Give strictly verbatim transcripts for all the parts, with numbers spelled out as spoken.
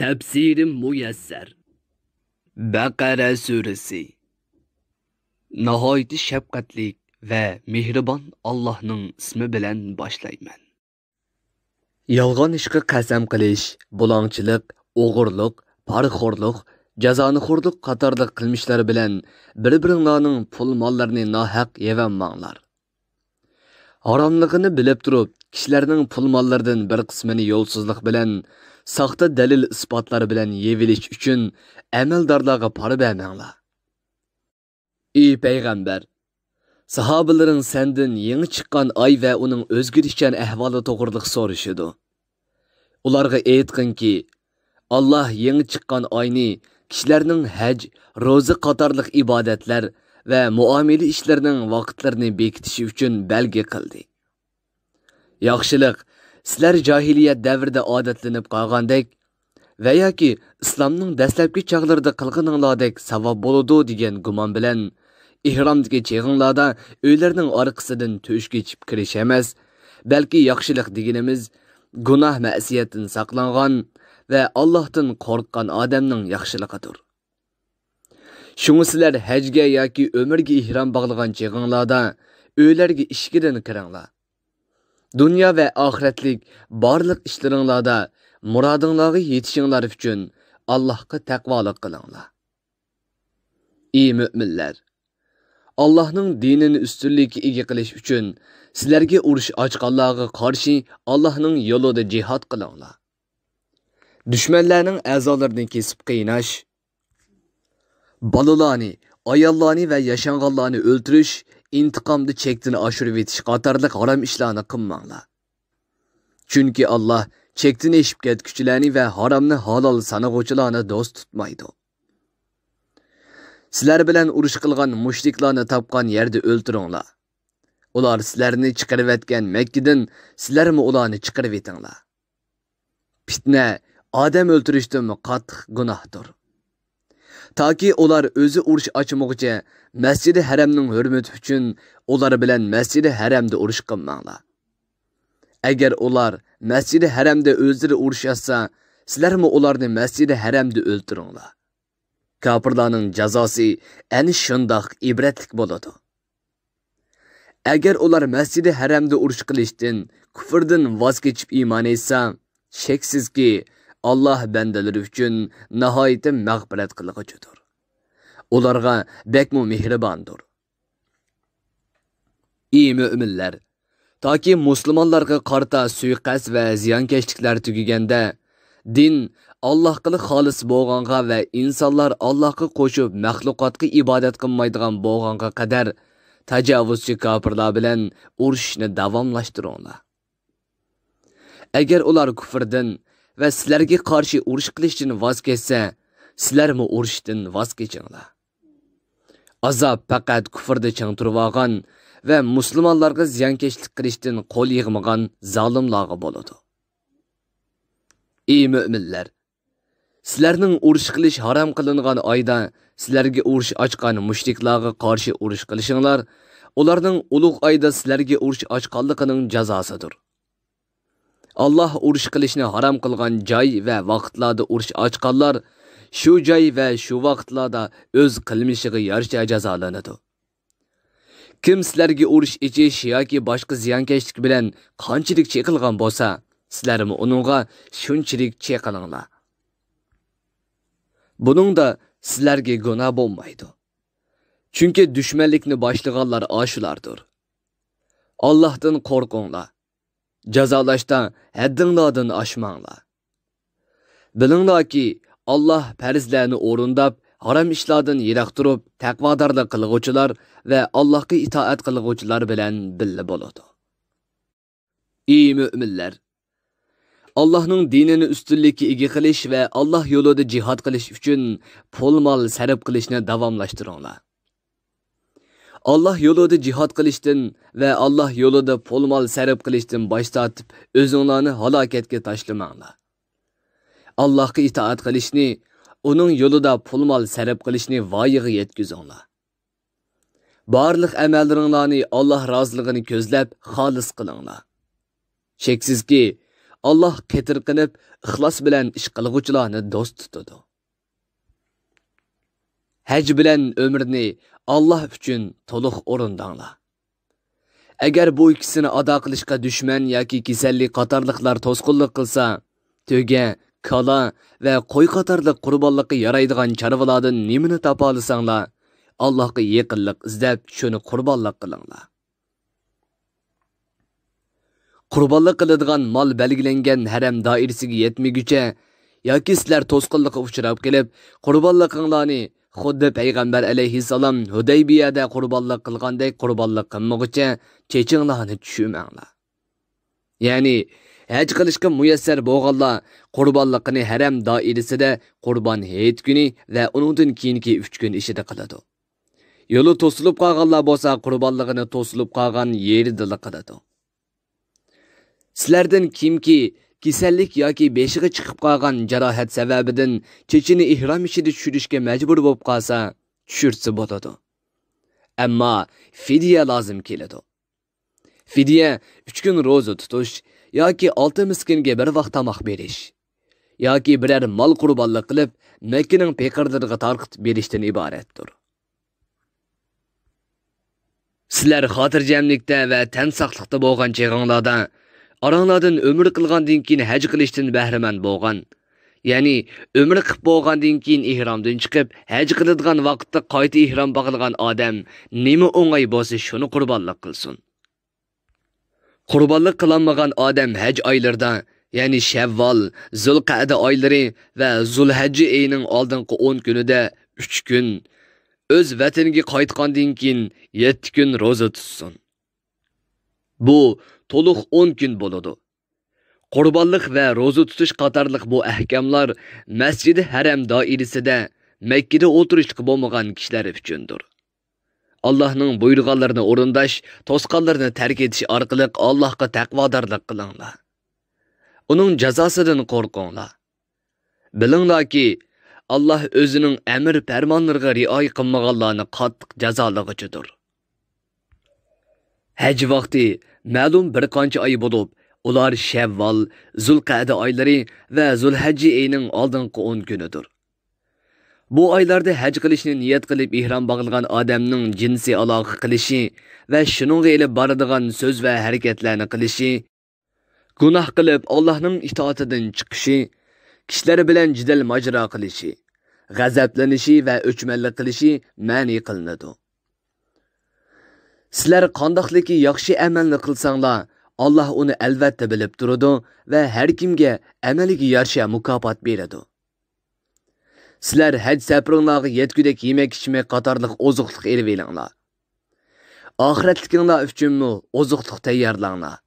تەپسىرى مۇيەسسەر. بەقەرە سۈرىسى. ناھايىتى شەپقەتلىك ۋە مېھرىبان ئاللاھنىڭ ئىسمى بىلەن باشلايمەن. يالغان ئىشقا قەسەم قىلىش، بۇلاڭچىلىق، ئوغرىلىق، پارىخورلۇق، جازانىخورلۇق قاتارلىق قىلمىشلار بىلەن بىر-بىرىڭلارنىڭ پۇل ماللىرىنى ناھەق يەۋەرمەڭلار. ھاراملىقىنى بىلىپ تۇرۇپ، كىشىلەرنىڭ پۇل ماللىرىدىن بىر قىسمىنى يولسىزلىق بىلەن، ساختا دەلىل-ئىسپاتلار بىلەن يېۋېلىش ئۈچۈن ئەمەلدارلارغا پارا بەرمەڭلار. ئى پەيغەمبەر، ساھابىلىرىڭ سەندىن يېڭى چىققان ئاي ۋە ئۇنىڭ ئۆزگىرىشچان ئەھۋالى توغرىلىق سورىشىدۇ. ئۇلارغا ئېيتقىنكى، ئاللاھ يېڭى چىققان ئاينى كىشىلەرنىڭ ھەج، روزا قاتارلىق ئىبادەتلەر ۋە مۇئامىلە ئىشلىرىنىڭ ۋاقىتلىرىنى بېكىتىشى ئۈچۈن بەلگە قىلدى. ياخشىلىق سىلەر جاھىلىيەت دەۋرىدە ئادەتلىنىپ قالغاندەك ۋە ياكى ئىسلامنىڭ دەسلەپكى چاغلىرىدا قىلغىنىڭلاردەك ساۋاب بولىدۇ دېگەن گۇمان بىلەن، ئېھرامدىكى چېغىڭلاردا ئۆيلەرنىڭ ئارقىسىدىن تۆشۈككە چىقىپ كىرىش ئەمەس، بەلكى ياخشىلىق دېگىنىمىز گۇناھ مەسىيەتتىن ساقلانغان ۋە ئاللاھتىن قورققان ئادەمنىڭ ياخشىلىقىدۇر. شۇڭا سىلەر ھەجگە ياكى ئۆمرىگە ئېھرام باغلىغان چېغىڭلاردا ئۆيلەرگە ئىشىكىدىن كىرىڭلار. دۇنيا ۋە ئاخىرەتلىك بارلىق ئىشلىرىڭلاردا مۇرادىڭلارغا يېتىشىڭلار ئۈچۈن ئاللاھقا تەقۋالىق قىلىڭلار. ئى مۆمىنلەر! ئاللاھنىڭ دىنىنى ئۈستۈنلۈككە ئىگە قىلىش ئۈچۈن سىلەرگە ئۇرۇش ئاچقانلارغا قارشى ئاللاھنىڭ يولىدا جىھاد قىلىڭلار. دۈشمەنلەرنىڭ ئەزالىرىنى كېسىپ قىيناش، بالىلارنى، ئاياللارنى ۋە ياشانغانلارنى ئۆلتۈرۈش، ئىنتىقامنى چەكتىن ئاشۇرۇۋېتىش قاتارلىق ھارام ئىشلارنى قىلماڭلار. چۈنكى ئاللاھ چەكتىن ئېشىپ كەتكۈچىلەرنى ۋە ھارامنى ھالال سانىغۇچىلارنى دوست تۇتمايدۇ. سىلەر بىلەن ئۇرۇش قىلغان مۇشرىكلارنى تاپقان يەردە ئۆلتۈرۈڭلار. ئۇلار سىلەرنى چىقىرىۋەتكەن مەككىدىن سىلەرمۇ ئۇلارنى چىقىرىۋېتىڭلار. پىتنە ئادەم ئۆلتۈرۈشتىنمۇ قاتتىق گۇناھتۇر. تاكى ئۇلار ئۆزى ئۇرۇش ئاچمىغۇچە مەسجىدى ھەرەمنىڭ ھۆرمىتى ئۈچۈن ئۇلار بىلەن مەسجىدى ھەرەمدە ئۇرۇش قىلماڭلار. ئەگەر ئۇلار مەسجىدى ھەرەمدە ئۆزلىرى ئۇرۇش ئاچسا، سىلەرمۇ ئۇلارنى مەسجىدى ھەرەمدە ئۆلتۈرۈڭلار. كاپىرلارنىڭ جازاسى ئەنە شۇنداق ئىبرەتلىك بولىدۇ. ئەگەر ئۇلار مەسجىدى ھەرەمدە ئۇرۇش قىلىشتىن، كۇفرىدىن ۋاز كېچىپ ئىمان ئېيتسا، شەكسىزكى، ئاللاھ بەندىلىرى ئۈچۈن ناھايىتى مەغپىرەت قىلغۇچىدۇر. ئۇلارغا بەكمۇ مېھرىباندۇر. ئى مۆمىنلەر! تاكى مۇسۇلمانلارغا قارىتا سۇيىقەست ۋە زىيانكەشلىكلەر تۈگىگەندە، دىن ئاللاھقىلا خالىس بولغانغا ۋە ئىنسانلار ئاللاھقا قوشۇپ مەخلۇقاتقا ئىبادەت قىلمايدىغان بولغانغا قەدەر، تاجاۋۇزچى كاپىرلار بىلەن ئۇرۇشۇشنى داۋاملاشتۇرۇڭلار. ئەگەر ئۇلار كۇفرىدىن ۋە سىلەرگە قارشى ئۇرۇش قىلىشتىن ۋاز كەچسە، سىلەرمۇ ئۇرۇشتىن ۋاز كېچىڭلار. ئازاب پەقەت كۇفردا چىڭ تۇرۇۋالغان ۋە مۇسۇلمانلارغا زىيانكەشلىك قىلىشتىن قول يىغمىغان زالىملارغا بولىدۇ. ئى مۆمىنلەر! سىلەرنىڭ ئۇرۇش قىلىش ھارام قىلىنغان ئايدا سىلەرگە ئۇرۇش ئاچقان مۇشرىكلارغا قارشى ئۇرۇش قىلىشىڭلار، ئۇلارنىڭ ئۇلۇغ ئايدا سىلەرگە ئۇرۇش ئاچقانلىقىنىڭ جازاسىدۇر. ئاللاھ ئۇرۇش قىلىشنى ھارام قىلغان جاي ۋە ۋاقىتلاردا ئۇرۇش ئاچقانلار شۇ جاي ۋە شۇ ۋاقىتلاردا ئۆز قىلمىشىغا يارىشا جازالىنىدۇ. كىم سىلەرگە ئۇرۇش ئېچىش ياكى باشقا زىيانكەشلىك بىلەن قانچىلىك چېقىلغان بولسا، سىلەرمۇ ئۇنىڭغا شۇنچىلىك چېقىلىڭلار. بۇنىڭدا سىلەرگە گۇناھ بولمايدۇ. چۈنكى دۈشمەنلىكنى باشلىغانلار ئاشۇلاردۇر. ئاللاھتىن قورقۇڭلار. جازالاشتا ھەددىڭلاردىن ئاشماڭلار. بىلىڭلاركى، ئاللاھ پەرزلەرنى ئورۇنداپ، ھارام ئىشلاردىن يىراق تۇرۇپ، تەقۋادارلىق قىلغۇچىلار ۋە ئاللاھقا ئىتائەت قىلغۇچىلار بىلەن بىللە بولىدۇ. ئى مۆمىنلەر! ئاللاھنىڭ دىنىنى ئۈستۈنلۈككە ئىگە قىلىش ۋە ئاللاھ يولىدا جىھاد قىلىش ئۈچۈن پۇل-مال سەرپ قىلىشنى داۋاملاشتۇرۇڭلار. ئاللاھ يولىدا جىھاد قىلىشتىن ۋە ئاللاھ يولىدا پۇل-مال سەرپ قىلىشتىن باش تارتىپ، ئۆزۈڭلارنى ھالاكەتكە تاشلىماڭلار. ئاللاھقا ئىتائەت قىلىشنى، ئۇنىڭ يولىدا پۇل-مال سەرپ قىلىشنى ۋايىغا يەتكۈزۈڭلار. بارلىق ئەمەللىرىڭلارنى ئاللاھ رازىلىقىنى كۆزلەپ خالىس قىلىڭلار. شەكسىزكى، ئاللاھ قېتىرقىنىپ، ئىخلاس بىلەن ئىش قىلغۇچىلارنى دوست تۇتىدۇ. ھەج بىلەن ئۆمرىنى ئاللاھ ئۈچۈن تولۇق ئورۇنداڭلار. ئەگەر بۇ ئىككىسىنى ئادا قىلىشقا دۈشمەن ياكى كېسەللىك قاتارلىقلار توسقۇنلۇق قىلسا، تۆگە، كالا ۋە قوي قاتارلىق قۇربانلىققا يارايدىغان چارۋىلاردىن نېمىنى تاپالىساڭلار، ئاللاھقا يېقىنلىق ئىزدەپ، شۇنى قۇربانلىق قىلىڭلار. قۇربانلىق قىلىدىغان مال بەلگىلەنگەن ھەرەم دائىرىسىگە يەتمىگۈچە ياكى سىلەر توسقۇنلۇققا ئۇچراپ قېلىپ، قۇربانلىقىڭلارنى خۇددى پەيغەمبەر ئەلەيھىسسالام ھۇدەيبىيەدە قۇربانلىق قىلغاندەك قۇربانلىق قىلمىغۇچە چېچىڭلارنى چۈشۈرمەڭلار. يەنى، ھەج قىلىشقا مۇيەسسەر بولغانلار قۇربانلىقىنى ھەرەم دائىرىسىدە قۇربان ھېيت كۈنى ۋە ئۇنىڭدىن كېيىنكى ئۈچ كۈن ئىچىدە قىلىدۇ. يولى توسۇلۇپ قالغانلار بولسا قۇربانلىقىنى توسۇلۇپ قالغان يېرىدىلا قىلىدۇ. سىلەردىن كىمكى كېسەللىك ياكى بېشىغا چىقىپ قالغان جاراھەت سەۋەبىدىن چېچىنى ئېھرام ئىچىدە چۈشۈرۈشكە مەجبۇر بولۇپ قالسا، چۈشۈرسە بولىدۇ. ئەمما فىدىيە لازىم كېلىدۇ. فىدىيە ئۈچ كۈن روزا تۇتۇش ياكى ئالتە مىسكىنگە بىر ۋاق تاماق بېرىش ياكى بىرەر مال قۇربانلىق قىلىپ، مەككىنىڭ پېقىرلىرىغا تارقىتىپ بېرىشتىن ئىبارەتتۇر. سىلەر خاتىرجەملىكتە ۋە تەن ساقلىقتا بولغان چېغىڭلاردا، ئاراڭلاردىن ئۆمرە قىلغاندىن كېيىن ھەج قىلىشتىن بەھرىمەن بولغان، يەنى ئۆمرە قىلىپ بولغاندىن كېيىن ئېھرامدىن چىقىپ، ھەج قىلىدىغان ۋاقىتتا قايتا ئېھرام باغلىغان ئادەم نېمە ئوڭاي بولسا، شۇنى قۇربانلىق قىلسۇن. قۇربانلىق قىلالمىغان ئادەم ھەج ئايلىرىدا، يەنى شەۋۋال، زۇلقەئدە ئايلىرى ۋە زۇلھەججە ئېيىنىڭ ئالدىنقى ئون كۈنىدە ئۈچ كۈن، ئۆز ۋەتىنىگە قايتقاندىن كېيىن يەتتە كۈن روزا تۇتسۇن. بۇ تولۇق ئون كۈن بولىدۇ. قۇربانلىق ۋە روزا تۇتۇش قاتارلىق بۇ ئەھكاملار مەسجىدى ھەرەم دائىرىسىدە مەككىدە ئولتۇرۇشلۇقى بولمىغان كىشىلەر ئۈچۈندۇر. ئاللاھنىڭ بۇيرۇغانلىرىنى ئورۇنداش، توسقانلىرىنى تەرك ئېتىش ئارقىلىق ئاللاھقا تەقۋادارلىق قىلىڭلار. ئۇنىڭ جازاسىدىن قورقۇڭلار. بىلىڭلاركى، ئاللاھ ئۆزىنىڭ ئەمر پەرمانلىرىغا رىئايە قىلمىغانلارنى قاتتىق جازالىغۇچىدۇر. ھەج ۋاقتى مەلۇم بىر قانچە ئاي بولۇپ، ئۇلار شەۋۋال، زۇلقەئدە ئايلىرى ۋە زۇلھەججە ئېيىنىڭ ئالدىنقى ئون كۈنىدۇر. بۇ ئايلاردا ھەج قىلىشنى نىيەت قىلىپ ئېھرام باغلىغان ئادەمنىڭ جىنسىي ئالاقە قىلىشى ۋە شۇنىڭغا ئېلىپ بارىدىغان سۆز ۋە ھەرىكەتلەرنى قىلىشى، گۇناھ قىلىپ ئاللاھنىڭ ئىتائىتىدىن چىقىشى، كىشىلەر بىلەن جېدەل ماجىرا قىلىشى، غەزەپلىنىشى ۋە ئۆچمەنلىك قىلىشى مەنئى قىلىنىدۇ. سىلەر قانداقلىكى ياخشى ئەمەلنى قىلساڭلار، ئاللاھ ئۇنى ئەلۋەتتە بىلىپ تۇرىدۇ ۋە ھەر كىمگە ئەمەلىگە يارىشا مۇكاپات بېرىدۇ. سىلەر ھەج سەپىرىڭلارغا يەتكۈدەك يېمەك-ئىچمەك قاتارلىق ئوزۇقلۇق ئېلىۋېلىڭلار. ئاخىرەتلىكىڭلار ئۈچۈنمۇ ئوزۇقلۇق تەييارلاڭلار.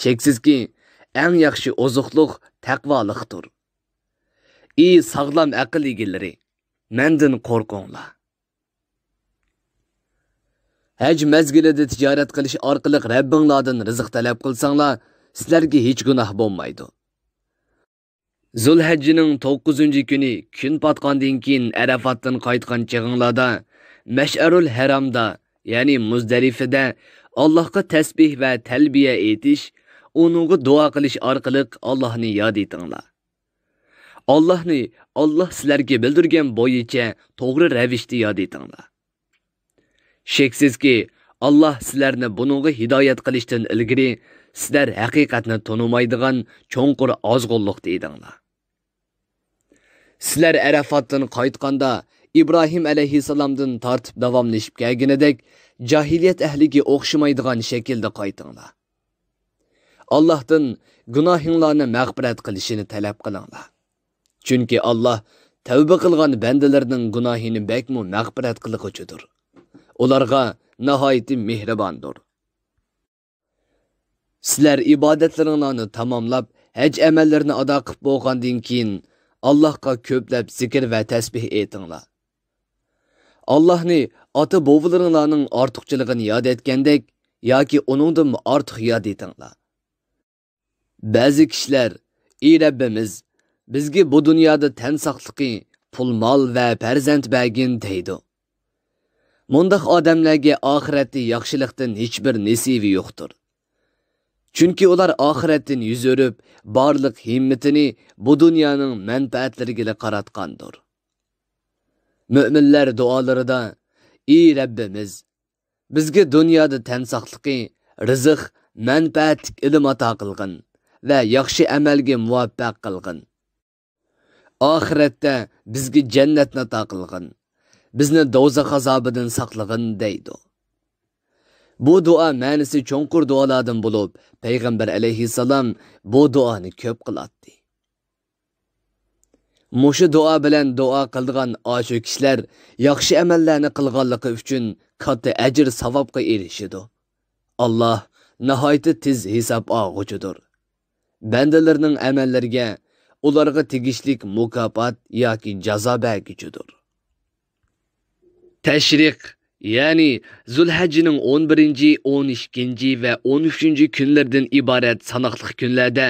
شەكسىزكى، ئەڭ ياخشى ئوزۇقلۇق تەقۋالىقتۇر. ئى ساغلام ئەقىل ئىگىلىرى، مەندىن قورقۇڭلار. ھەج مەزگىلىدە تىجارەت قىلىش ئارقىلىق رەببىڭلاردىن رىزىق تەلەپ قىلساڭلار، سىلەرگە ھېچ گۇناھ بولمايدۇ. زۇلھەججىنىڭ توققۇزىنچى كۈنى كۈن پاتقاندىن كېيىن ئەرەفاتتىن قايتقان چېغىڭلاردا، مەشئەرۇل ھەرامدا، يەنى مۇزدەلىفىدە ئاللاھقا تەسبىھ ۋە تەلبىيە ئېيتىش، ئۇنىڭغا دۇئا قىلىش ئارقىلىق ئاللاھنى ياد ئېتىڭلار. ئاللاھنى، ئاللاھ سىلەرگە بىلدۈرگەن بويىچە توغرا رەۋىشتە ياد ئېتىڭلار. شەكسىزكى، ئاللاھ سىلەرنى بۇنىڭغا ھىدايەت قىلىشتىن ئىلگىرى، سىلەر ھەقىقەتنى تونۇمايدىغان چوڭقۇر ئازغۇنلۇقتا ئىدىڭلار. سىلەر ئەرەفاتتىن قايتقاندا، ئىبراھىم ئەلەيھىسسالامدىن تارتىپ داۋاملىشىپ كەلگىنىدەك، جاھىلىيەت ئەھلىگە ئوخشىمايدىغان شەكىلدە قايتىڭلار. ئاللاھتىن گۇناھىڭلارنى مەغپىرەت قىلىشىنى تەلەپ قىلىڭلار. چۈنكى ئاللاھ تەۋبە قىلغان بەندىلىرىنىڭ گۇناھىنى بەكمۇ مەغپىرەت قىلغۇچىدۇر. ئۇلارغا ناھايىتى مېھرىباندۇر. سىلەر ئىبادەتلىرىڭلارنى تاماملاپ، ھەج ئەمەللىرىنى ئادا قىلىپ بولغاندىن كېيىن، ئاللاھقا كۆپلەپ زىكىر ۋە تەسبىھ ئېيتىڭلار. ئاللاھنى ئاتا-بوۋىلىرىڭلارنىڭ ئارتۇقچىلىقىنى ياد ئەتكەندەك ياكى ئۇنىڭدىنمۇ ئارتۇق ياد ئېتىڭلار. بەزى كىشىلەر، ئى رەببىمىز، بىزگە بۇ دۇنيادا تەن ساقلىقى، پۇل-مال ۋە پەرزەنت بەرگىن دەيدۇ. مۇنداق ئادەملەرگە ئاخىرەتتە ياخشىلىقتىن ھېچبىر نېسىۋى يوقتۇر. چۈنكى ئۇلار ئاخىرەتتىن يۈز ئۆرۈپ، بارلىق ھىممىتىنى بۇ دۇنيانىڭ مەنپەئەتلىرىگىلا قاراتقاندۇر. مۆمىنلەر دۇئالىرىدا، ئى رەببىمىز، بىزگە دۇنيادا تەن ساقلىقى، رىزىق، مەنپەئەتلىك ئىلىم ئاتا قىلغىن ۋە ياخشى ئەمەلگە مۇۋەپپەق قىلغىن. ئاخىرەتتە بىزگە جەننەتنى ئاتا قىلغىن، بىزنى دوزاخ ئازابىدىن ساقلىغىن، دەيدۇ. بۇ دۇئا مەنىسى چوڭقۇر دۇئالاردىن بولۇپ، پەيغەمبەر ئەلەيھىسسالام بۇ دۇئانى كۆپ قىلاتتى. مۇشۇ دۇئا بىلەن دۇئا قىلىدىغان ئاشۇ كىشىلەر ياخشى ئەمەللەرنى قىلغانلىقى ئۈچۈن كاتتا ئەجىر-ساۋابقا ئېرىشىدۇ. ئاللاھ ناھايىتى تېز ھېساب ئالغۇچىدۇر. بەندىلىرىنىڭ ئەمەللىرىگە ئۇلارغا تېگىشلىك مۇكاپات ياكى جازا بەرگۈچىدۇر. تەشرىق، يەنى زۇلھەججىنىڭ ئون بىرىنچى، ئون ئىككىنچى ۋە ئون ئۈچىنچى كۈنلىرىدىن ئىبارەت ساناقلىق كۈنلەردە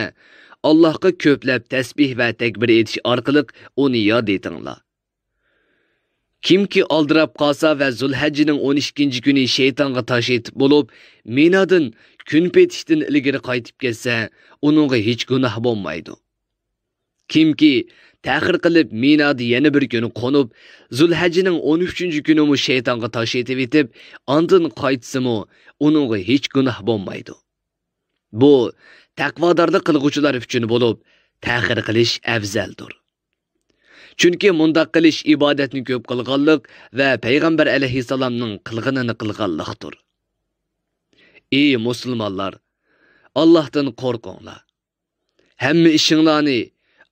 ئاللاھقا كۆپلەپ تەسبىھ ۋە تەكبىر ئېيتىش ئارقىلىق ئۇنى ياد ئېتىڭلار. كىمكى ئالدىراپ قالسا ۋە زۇلھەججىنىڭ ئون ئىككىنچى كۈنى شەيتانغا تاش ئېتىپ بولۇپ، مىنادىن كۈن پېتىشتىن ئىلگىرى قايتىپ كەتسە، ئۇنىڭغا ھېچ گۇناھ بولمايدۇ. كىمكى تەخىر قىلىپ مىنادا يەنە بىر كۈن قونۇپ، زۇلھەججىنىڭ ئون ئۈچىنچى كۈنىمۇ شەيتانغا تاش ئېتىۋېتىپ، ئاندىن قايتسىمۇ، ئۇنىڭغا ھېچ گۇناھ بولمايدۇ. بۇ تەقۋادارلىق قىلغۇچىلار ئۈچۈن بولۇپ، تەخىر قىلىش ئەۋزەلدۇر. چۈنكى مۇنداق قىلىش ئىبادەتنى كۆپ قىلغانلىق ۋە پەيغەمبەر ئەلەيھىسسالامنىڭ قىلغىنىنى قىلغانلىقتۇر. ئى مۇسۇلمانلار، ئاللاھتىن قورقۇڭلار. ھەممە ئىشىڭلارنى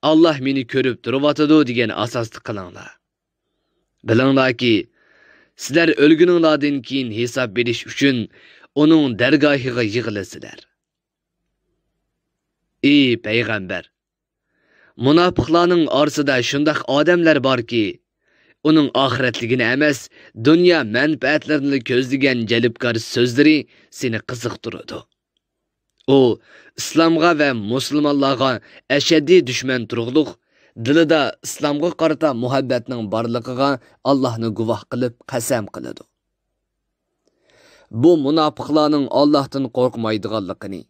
«ئاللاھ مېنى كۆرۈپ تۇرۇۋاتىدۇ» دېگەن ئاساستا قىلىڭلار. بىلىڭلاركى، سىلەر ئۆلگىنىڭلاردىن كېيىن ھېساب بېرىش ئۈچۈن ئۇنىڭ دەرگاھىغا يىغىلىسىلەر. ئى پەيغەمبەر! مۇناپىقلارنىڭ ئارىسىدا شۇنداق ئادەملەر باركى، ئۇنىڭ ئاخىرەتلىكىنى ئەمەس، دۇنيا مەنپەئەتلىرىنىلا كۆزلىگەن جەلپكار سۆزلىرى سېنى قىزىقتۇرىدۇ. ئۇ ئىسلامغا ۋە مۇسۇلمانلارغا ئەشەددىي دۈشمەن تۇرغۇلۇق، دىلىدا ئىسلامغا قارىتا مۇھەببەتنىڭ بارلىقىغا ئاللاھنى گۇۋاھ قىلىپ قەسەم قىلىدۇ. بۇ مۇناپىقلارنىڭ ئاللاھتىن قورقمايدىغانلىقىنى،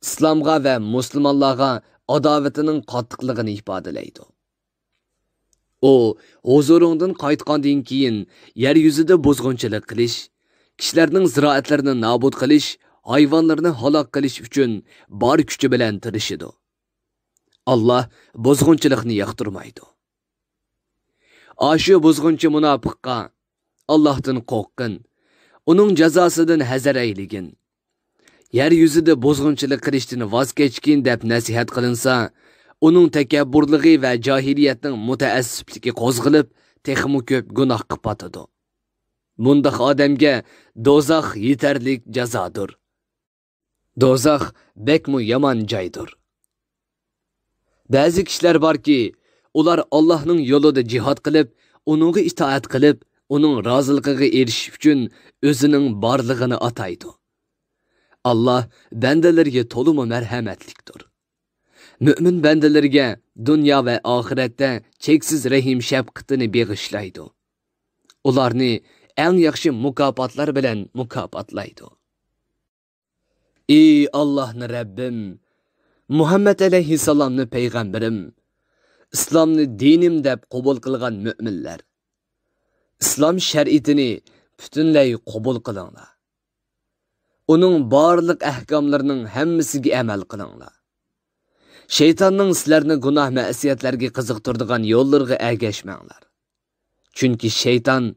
ئىسلامغا ۋە مۇسۇلمانلارغا ئاداۋىتىنىڭ قاتتىقلىقىنى ئىپادىلەيدۇ. ئۇ ھۇزۇرۇڭدىن قايتقاندىن كېيىن يەر يۈزىدە بۇزغۇنچىلىق قىلىش، كىشىلەرنىڭ زىرائەتلىرىنى نابۇت قىلىش، ھايۋانلىرىنى ھالاك قىلىش ئۈچۈن بار كۈچى بىلەن تىرىشىدۇ. ئاللاھ بۇزغۇنچىلىقنى ياقتۇرمايدۇ. ئاشۇ بۇزغۇنچى مۇناپىققا، «ئاللاھتىن قورققىن، ئۇنىڭ جازاسىدىن ھەزەر ئەيلىگىن. يەر يۈزىدە بۇزغۇنچىلىق قىلىشتىن ۋاز كەچكىن» دەپ نەسىھەت قىلىنسا، ئۇنىڭ تەكەببۇرلۇقى ۋە جاھىلىيەتنىڭ مۇتەئەسسىپلىكى قوزغىلىپ، تېخىمۇ كۆپ گۇناھقا پاتىدۇ. بۇنداق ئادەمگە دوزاخ يېتەرلىك جازادۇر. دوزاخ بەكمۇ يامان جايدۇر. بەزى كىشىلەر باركى، ئۇلار ئاللاھنىڭ يولىدا جىھاد قىلىپ، ئۇنىڭغا ئىتائەت قىلىپ، ئۇنىڭ رازىلىقىغا ئېرىشىش ئۈچۈن ئۆزىنىڭ بارلىقىنى ئاتايدۇ. ئاللاھ بەندىلىرىگە تولىمۇ مەرھەمەتلىكتۇر. مۆمىن بەندىلىرىگە دۇنيا ۋە ئاخىرەتتە چەكسىز رەھىم-شەپقىتىنى بېغىشلايدۇ. ئۇلارنى ئەڭ ياخشى مۇكاپاتلار بىلەن مۇكاپاتلايدۇ. ئى ئاللاھنى رەببىم، مۇھەممەد ئەلەيھىسسالامنى پەيغەمبىرىم، ئىسلامنى دىنىم دەپ قوبۇل قىلغان مۆمىنلەر، ئىسلام شەرىئىتىنى پۈتۈنلەي قوبۇل قىلىڭلار. ئۇنىڭ بارلىق ئەھكاملىرىنىڭ ھەممىسىگە ئەمەل قىلىڭلار. شەيتاننىڭ سىلەرنى گۇناھ-مەئسىيەتلەرگە قىزىقتۇرىدىغان يوللىرىغا ئەگەشمەڭلار. چۈنكى شەيتان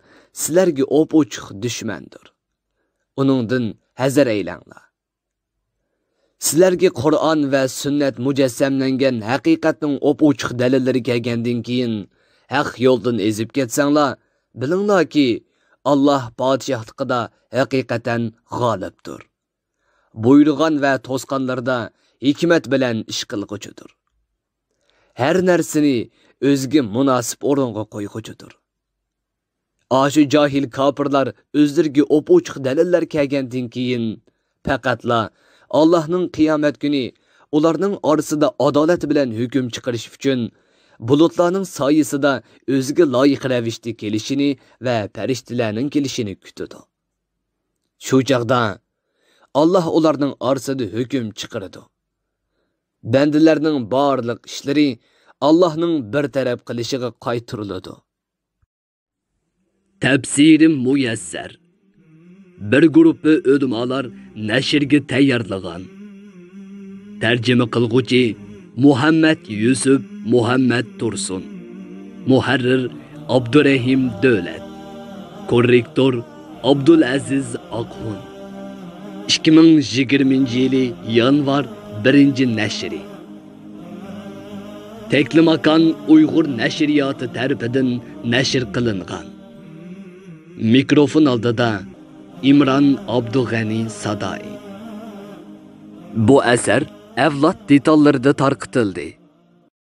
سىلەرگە ئوپئوچۇق دۈشمەندۇر. ئۇنىڭدىن ھەزەر ئەيلەڭلار. سىلەرگە قۇرئان ۋە سۈننەت مۇجەسسەملەنگەن ھەقىقەتنىڭ ئوپئوچۇق دەلىللىرى كەلگەندىن كېيىن ھەق يولدىن ئېزىپ كەتسەڭلار، بىلىڭلاركى، ئاللاھ پادىشاھلىقىدا ھەقىقەتەن غالىبتۇر. بۇيرۇغان ۋە توسقانلىرىدا ھېكمەت بىلەن ئىش قىلغۇچىدۇر. ھەر نەرسىنى ئۆزىگە مۇناسىپ ئورۇنغا قويغۇچىدۇر. ئاشۇ جاھىل كاپىرلار ئۆزلىرىگە ئوپئوچۇق دەلىللەر كەلگەندىن كېيىن، پەقەتلا ئاللاھنىڭ قىيامەت كۈنى ئۇلارنىڭ ئارىسىدا ئادالەت بىلەن ھۆكۈم چىقىرىش ئۈچۈن بۇلۇتلارنىڭ سايىسىدا ئۆزىگە لايىق رەۋىشتە كېلىشىنى ۋە پەرىشتىلەرنىڭ كېلىشىنى كۈتىدۇ. شۇ چاغدا ئاللاھ ئۇلارنىڭ ئارىسىدا ھۆكۈم چىقىرىدۇ. بەندىلەرنىڭ بارلىق ئىشلىرى ئاللاھنىڭ بىر تەرەپ قىلىشىغا قايتۇرۇلىدۇ. تەپسىرى مۇيەسسەر. بىر گۇرۇپپا ئۆلىمالار نەشرگە تەييارلىغان. تەرجىمە قىلغۇچى مۇھەممەد يۈسۈپ مۇھەممەد تۇرسۇن. مۇھەررىر ئابدۇرېھىم دۆلەت. كوررېكتور ئابدۇلئەزىز ئاقخۇن. ئىككى مىڭ يىگىرمىنچى يىلى يانۋار بىرىنچى نەشرى. تەكلىماكان ئۇيغۇر نەشرىياتى تەرىپىدىن نەشر قىلىنغان. مىكروفون ئالدىدا ئىمران ئابدۇغەنى سادائى. بۇ ئەسەر ئەۋلاد دېتاللىرىدا تارقىتىلدى.